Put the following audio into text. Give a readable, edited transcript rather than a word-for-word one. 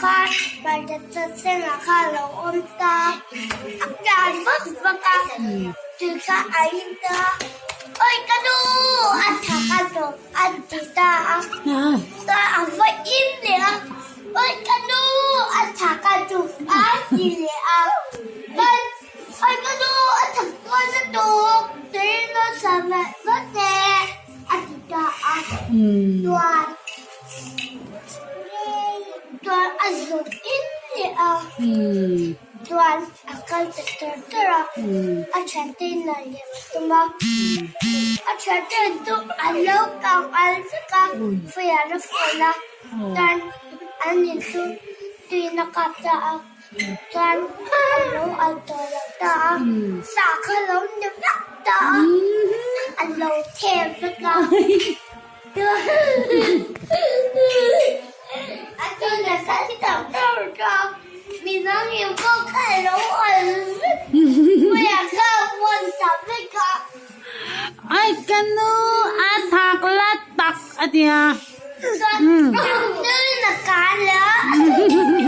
khan hmarcha sengah khan a lo awm ta a tlan vak vak a tui kha a in ta awi ka nu a thak a tawp a ti ta a chuan a va in leh a awi ka nu a thak a tawp a ti leh a chuan awi ka nu a thak dawn a tawp tui lo sa vat vat e a ti ta a chuan. Chuan a zuk in leh a, chuan a kal ta tar tar a, a thiante in a lem a tum a, a thiante chu an lo kang al vek a, fire a phone a, chuan an in chu tuiin a kap ta a, chuan an lo al tawh lo ta a, sa kha lo ni vek ta a, an lo them vek a. Ai ka nu a thak la tak a tia.